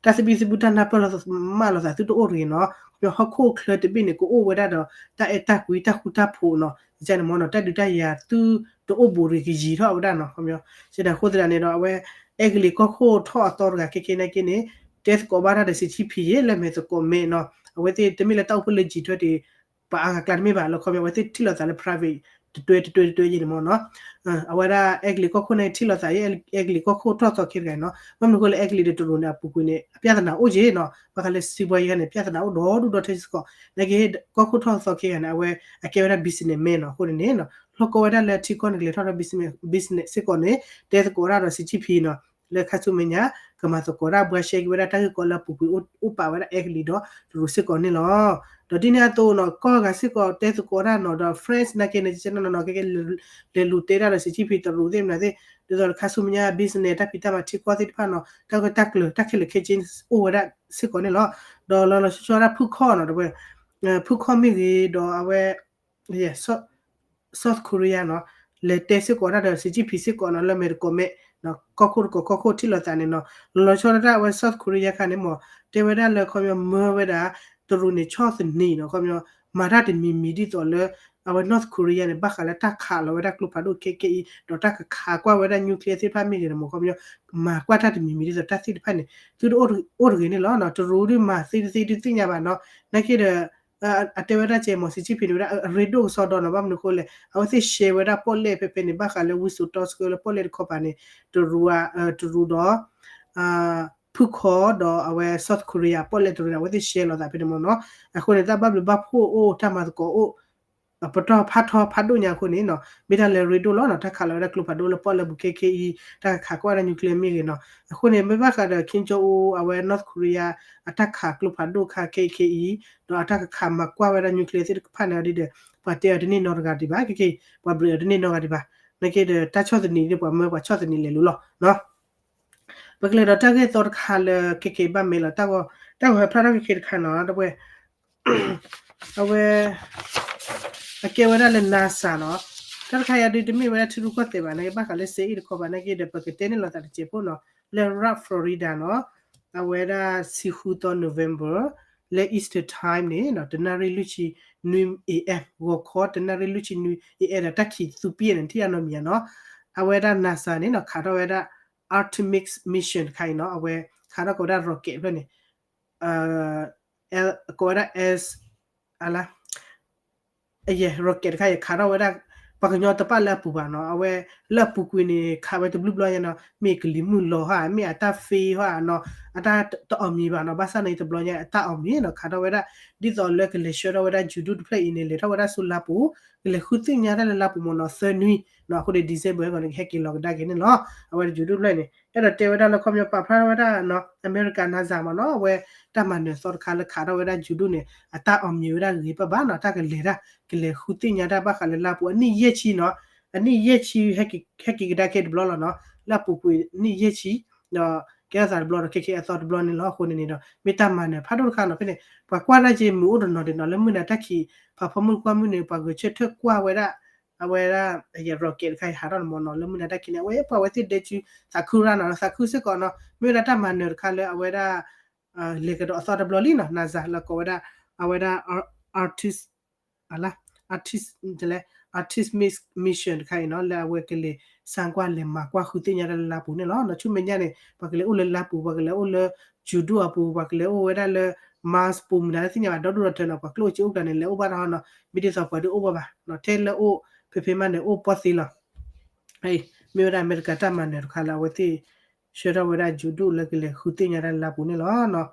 တၢ်သဘံၣ်သဘုၣ်တၢ်နၢ်ပၢၢ်လီၤမၢ်လိာ်သးသုတအိၣ်တဂ့ၤနီၤ ခီဖျိဟီၣ်ခိၣ်ချၢတဘ့ၣ်န့ၣ် ကအိၣ်ဝဲဒၣ်ဒီး တၢ်အဲၣ်တၢ်ကွံတၢ်ဃူတၢ်ဖိးနီၤ ကန့ၣ်မ့ၢ်နီၤ တၢ်ဒုးတၢ်ယၤသုတအိၣ်ဘူးရ့ၣ်ကယံာ်ထီၣ်ဝဲဒၣ်နီၤ ခီဖျိ စံးဒၣ်အဃိသတးန့ၣ်ဒီး အဝဲ အဲကလံးကီၢ်ခိၣ်ထီၣ်အသီတဂၤခဲကဲနာ်က့န့ၣ် တဲသကိးဘၣ်တၢ်ဒီး Xi Jinping လၢမဲာ်သကိးမဲာ်နီၤ အဝဲသ့ၣ်တမ့ၢ်လၢတၢ်အိၣ်ဖှိၣ်လၢ G twenty ပှၤအါဂၤကျါတမ့ၢ်ဘၣ်လၢခီဖျိ အဝဲသ့ၣ်ထံၣ်လိာ်သးလၢ private တတွဲတတွဲတတွဲယဲန့ၣ်မ့ၢ်နီၤ အဝဲဒၣ်အဲကလံးကီၢ်ခိၣ်န့ၣ်ထံၣ်လိာ်သးယဲ အဲကလံးကီၢ်ခိၣ်ထီၣ်သီခဲတဂၤနီၤ ဘၣ်မနုၤအဃိလၢအဲကလံးဒီးတရူးန့ၣ် အပူၤကွံာ်န့ၣ် အပြဿနာအိၣ်က့နီၤ ဘၣ်ဃးလၢစံးဘှီယံၤန့ၣ် ပြဿနာအိၣ်ဒီဒူၣ်ဒီထၢစ့ၢ်ကီး နာ်က့ ကီၢ်ခိၣ်ထီၣ်သီခဲတဂၤန့ၣ် အဝဲအကဲဝဲဒၣ် businessman နီၤ အဃိန့ၣ်န့ၣ် လီၢ်ကီဝဲဒၣ်လၢထံကီၢ်န့ၣ် ကလဲၤထီၣ်ဒီး business စ့ၢ်ကီးန့ၣ် တဲသကိးဒၣ်ဒီး Xi Jinping နီၤ လၢခါဆူမဲာ်ညါ ကမၤသကိးဒၣ်ဘှါရှဲက့ၤဝဲဒၣ်တၢ်ဂ့ၢ်ကီလၢအပူၤကွံာ် အိၣ်ပာ်ဝဲဒၣ်အဲကလံးဒီးတရူးစ့ၢ်ကီးန့ၣ်လီၤ. ဒီးဒ်န့ၣ်အသိးနီၤ ကီၢ်ဂၤစ့ၢ်ကီးတဲသကိးဒၣ်နီၤ ဒီး France နာ်က့န့ၣ် ကဲနီၤနီၤ ကဲကဲ လဲၤလူၤတဲဒၣ်ဒီး Xi Jinping တရူးသ့ၣ်မနုၤသ့ၣ် ဒ်သိးခါဆူမဲာ်ညါ business တၢ်ဖံးတၢ်မၤထံကီၢ်သ့ၣ်တဖၣ်နီၤ တၢ်ဂ့ၢ်တၢ်ကျၢၤ တၢ်ခဲလၢာ်ခဲဆ့ အိၣ်ဝဲဒၣ်စ့ၢ်ကီးန့ၣ်လီၤ. ဒီးလီၤလီၤဆီဆီဒၣ်ဖုခီၣ်နီၤ တဝဲ ဖုခီၣ်မ့ၢ်ဂ့ၤ ဒီးအဝဲ South Korea နီၤ လဲၤတဲစ့ၢ်ကီးတၢ်ဒီး Xi Jinping စ့ၢ်ကီးနီၤ လၢမဲာ်တကိးမဲာ် ကီၢ်ခိၣ်တကိးကီၢ်ခိၣ်ထံၣ်လိာ်သးန့ၣ်နီၤ လီၤလီၤဆီဆီဒၣ်အဝဲ South Korea ခါန့ၣ်မ့ၢ် တဲဝဲဒၣ်လၢခီပညီမၢဝဲဒၣ် တရူးန့ၣ်ဆီၣ်သနံးနီၤ ခီပညီ မၤတၢ်တမံၤမံၤဒ်သိးလၢ အဝဲ North Korea န့ၣ် ဘၣ်ဃးလၢတၢ်ခးလီၤဝဲဒၣ်ကျိဖးဒိၣ်ခဲကဲအံၤ ဒီးတၢ်ကခးကွၢ်ဝဲဒၣ် nuclear သ့ၣ်တဖၣ်မ့ၢ်ဂ့ၤန့ၣ်မ့ၢ်ခီပညီ မၤကွၢ်တၢ်တမံၤမံၤဒ်သိးတၢ်သ့ၣ်တဖၣ်န့ၣ် သုတအိၣ်တဂ့ၤန့ၣ်လီၤ. တရူးဒုးမၤသ့တသ့ဒုးသ့ၣ်ညါဘၣ်နီၤ နာ်က့ဒီး အတဲဝဲဒၣ်ကဲမ့ၢ် Xi Jinping န့ၣ်ဝဲဒၣ် အရ့ဒိၣ်ကစီဒီနီၤ ဘၣ်မနုၤအဃိလဲၣ် အဝဲသ့ၣ် share ဝဲဒၣ်ပီၣ်လဲၣ်ဖဲဖဲန့ၣ် ဘၣ်ဃးလၢဝံစိာ်တီဆှၢလၢပီၣ်လဲၣ်တခီပၤန့ၣ် တရူး တရူးဒီး ဖုခီၣ်ဒီးအဝဲ South Korea ပီၣ်လဲၣ်တရူးန့ၣ် အဝဲသ့ၣ် share လိာ်သးဖဲန့ၣ်မ့ၢ်နီၤ အဃိန့ၣ် တၢ်ဘၣ်ဘျုးဘၣ်ဖှိၣ်အိၣ် တၢ်မၤသကိးအိၣ် ပတီၢ်ဖးထီဖးဒိၣ်ညါအဃိန့ၣ်နီၤ မ့ၢ်တၢ်လၢအရ့ဒိၣ်လီၤနီၤ တၢ်ခးလီၤဝဲဒၣ်ကျိဖးဒိၣ်လၢပီၣ်လဲၣ်ပူၤခဲကဲအံၤ တၢ်ကခးကွၢ်ဝဲဒၣ် nuclear မ့ၢ်ဂ့ၤနီၤ အဃိန့ၣ် မ့ၢ်ဘၣ်ဃးဒီး Kim Jong Un အဝဲ North Korea အတၢ်ခးကျိဖးဒိၣ်ခါခဲအံၤခဲအံၤ ဒီးအတၢ်ကခးမၤကွၢ်ဝဲဒၣ် nuclear သ့ၣ်တဖၣ်န့ၣ်ဒ်ဒီး ပှၤတဲအီၤတန့ၢ်နီတဂၤဒံးဘၣ် ခဲကဲအံၤ ပှၤဘျုးအီၤတန့ၢ်နီတဂၤဒံးဘၣ် နာ်က့ဒီး တၢ်ဆီၣ်သနံးဒ်ပှၤမၢပှၤဆီၣ်သနံးလဲၤလိၤလီၤနီၤ ပကလဲၤဒီးတၢ်ဂ့ၢ်သီတခါလၢခဲကဲဘၣ်မဲာ်လီၤ တၢ်ဂီၤဟဲဖျါထီၣ်ခဲကဲတခါနီၤ တဝဲ အဝဲ အကဲဝဲဒၣ်လၢ NASA နီၤ တၢ်တခါအံၤဒုးတမ့ၢ်ဝဲဒၣ်ထံရူၢ်ကီၢ်သဲးဘၣ် နာ်က့ဘၣ်ဃးလၢစ့အံၤတခီဘၣ် နာ်က့ဒီး ပကတဲန့ၢ်လိာ်သးတစဲးဖိနီၤ လၢ Rock Florida နီၤ အဝဲဒၣ်ဆံဃုသီ November လၢ Eastern Time န့ၣ် တနၣ်ရံၣ်လွံၢ်ဆံနွံ A M ဂီၤခီ တနၣ်ရံၣ်လွံၢ်ဆံနွံ A M ဒီးတၢ်ခံးသူပံၢ်န့ၣ် ထံၣ်အနီတမံၤနီၤ အဝဲဒၣ် NASA န့ၣ်နီၤ ခးထီၣ်ဝဲဒၣ် Artemis Mission တခါအံၤနီၤ အဝဲခးထီၣ်က့ၤဝဲဒၣ် rocket ဖျၢၣ်န့ၣ် ကိးဝဲဒၣ် S အလါ အယဲၢ် rocket တခါအံၤ ခးထီၣ်ဝဲဒၣ် ပှၤကညီတပာ်လၢအပူၤဘၣ်နီၤ အဝဲလၢအပူၤကွံာ်န့ၣ် ခးဝဲတဘျုးဘျီညါနီၤ မ့ၢ်ကလံၤမုၢ်လီၤဟါ မ့ၢ်အတၢ်ဖ့ဟါနီၤ အတၢ်တအီၣ်မံၤဘၣ်နီၤ, ဘၣ်ဆၣ်န့ၣ် တဘျီညါအတၢ်အီၣ်မံၤနီၤ, ခးထီၣ်ဝဲဒၣ် ဒ်သိးလၢကလဲၤဆှၢထီၣ်ဝဲဒၣ် Jude တဖျၢၣ်အံၤန့ၣ် လဲၤထီၣ်ဝဲဒၣ်ဆူလါပူၤ, ကလဲၤဃုသ့ၣ်ညါတၢ်လၢလါပူၤမ့ၢ်နီၤ သၢနွံနီၤ, အဃိန့ၣ် December အဂီၢ်န့ၣ် ကဟဲက့ၤလီၤကဒါက့ၤန့ၣ်လီၤ. အဝဲ Jude တဖျၢၣ်န့ၣ် အဲၣ်ဒိးတဲဝဲဒၣ်လၢခီပညီပာ်ဖျါထီၣ်ဝဲဒၣ်နီၤ အမဲရကၤ NASA မ့ၢ်နီၤ, အဝဲတၢ်မၤနၢၤသီတခါလၢခးထီၣ်ဝဲဒၣ် Jude န့ၣ် အတၢ်အီၣ်မံၤဝဲဒၣ်ဂ့ၤဘၣ်ဘၣ်နီၤ, တၢ်ကလဲၤတၢ် ကလဲၤဃုသ့ၣ်ညါတၢ်ဘၣ်ဃးလၢလါပူၤ အနံၣ်ယဲၢ်ဆံနီၤ, အနံၣ်ယဲၢ်ဆံ ဟဲက့ၤကဒါက့ၤတဘျီလီၤနီၤ, လၢအပူၤကွံာ်နံၣ်ယဲၢ်ဆံ ဒီးကဲထီၣ်သးတဘျီဒီး ခဲခဲအသီတဘျီန့ၣ်လီၤ. အဃိန့ၣ်န့ၣ်ဒီး မ့ၢ်တၢ်မၤနၢၤဖးဒိၣ်တခါနီၤ, ဖဲန့ၣ် ပှၤကွၢ်တၢ်က့ၤမုာ်အိၣ်တနီၤဒံးနီၤ, လၢမုၢ်နၤတၢ်ခံး ဖးဖီမုၢ်ကွၢ်မုၢ်န့ၣ် ပှၤဂဲၤဆၢထၢၣ်ကွၢ်ဝဲဒၣ် အဝဲဒၣ် rocket တခါအံၤဟးထီၣ်န့ၣ်မ့ၢ်နီၤ, လၢမုၢ်နၤတၢ်ခံးန့ၣ် အဝဲပှၤဝဲသ့ၣ်ဒဲကၠူ သးခုရၣ်နီၤ, သးခုစ့ၢ်ကီးနီၤ, မ့ၢ်ဝဲဒၣ်တၢ်မၤနၢၤတခါလၢအဝဲဒၣ် လဲၤကဒီးအသီတဘျီလံနီၤ, NASA လၢကိးဝဲဒၣ် အဝဲဒၣ် Artemis အလါ Artemis တလဲ Artemis mission တခါအံၤနီၤ, လၢအဝဲကလဲၤ စမ်းကွၢ် လဲၤမၤကွၢ်ဃုသ့ၣ်ညါတၢ်လၢလါပူၤန့ၣ်လီၤ. ဆူမဲာ်ညါန့ၣ် ပှၤကလဲၤအိၣ်လၢလါပူၤ ပှၤကလဲၤအိၣ်လၢ Jude အပူၤ ပှၤကလဲၤအိၣ်ဝဲဒၣ်လၢ Mars ပူၤ မနုၤသ့ၣ်ညါဘၣ် ဒီဒူၣ်ဒီထၢနီၤ, ပှၤကျိၣ်စ့အိၣ်ကျါန့ၣ် လဲၤအိၣ်ဘၣ်တဟီနီၤ, မ့ၢ်ဒ်သိးပှၤဒုးအိၣ်ဘၣ်ဘၣ်နီၤ, ထဲလၢအိၣ်ဖဲဖဲမးန့ၣ် အိၣ်ပီသ့လီၤ. မ့ၢ်ဝဲဒၣ်အမဲရကၤတၢ်မၤနၢၤတခါလၢအဝဲသ့ၣ် ဆှၢထီၣ်ဝဲဒၣ် Jude လၢကလဲၤဃုသ့ၣ်ညါတၢ်လၢလါပူၤန့ၣ်လီၤ.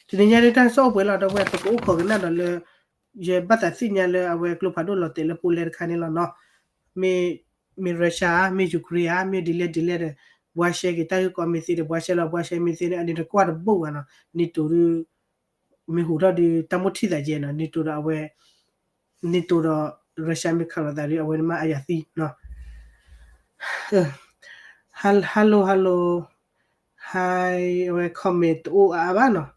တနံၤညါဒ်တၢ်ကစီၣ်အိၣ်ပှဲၤလီၤ ဒီပုၢ်ဝဲၢ် ပကအိၣ်ခိးကနၣ်ဒီးလၢ ယဘၣ်သးသ့ၣ်ညါလၢအဝဲကျိဖးဒိၣ်လီၤတဲာ်လၢ Poland တခါန့ၣ်လီၤနီၤ, မ့ၢ် မ့ၢ် Russia ဧါ မ့ၢ် Ukraine ဧါ မ့ၢ်ဒ်လဲၣ်ဒ်လဲၣ်ဒီး ဘှါရှဲက့ၤတၢ်ဂ့ၢ်ကီမ့ၢ်သ့ဒီး ဘှါရှဲလီၤ ဘှါရှဲမ့ၢ်သ့န့ၣ် အန့ၣ်တကွၢ်တဘိၣ်ဘၣ်နီၤ, NATO ဒုး မ့ၢ်ဟူးထီၣ်ဒုး တၢ်မိၣ်ထံၣ်သးယဲနီၤ, NATO ဒီးအဝဲ NATO ဒီး Russia မ့ၢ်ခးလိာ်သးဒီး အဝဲန့ၣ်မ့ၢ်အယၤသံနီၤ. Hello hello, hi, အဝဲ comment တအိၣ်အါအါဘၣ်နီၤ,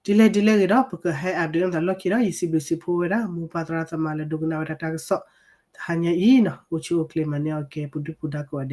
ဒ်လဲၣ်ဒ်လဲၣ်ဂ့ၤဒီး ပကဟဲ update လိာ်သးလီၢ်ခံဒီး ယစံးဘျုးစံးဖှိၣ်ဝဲဒၣ် မိၢ်ပၢ်သရၣ်သမါလၢဒိကနၣ်ဝဲဒၣ်တၢ်ကစီၣ် တဟါညါအံၤနီၤ, အိၣ်ဆူၣ်အိၣ်ချ့ မၤန့ၢ်အီၣ်ကဲ ပဒုၣ်ပဒါကိးဂၤဒဲး.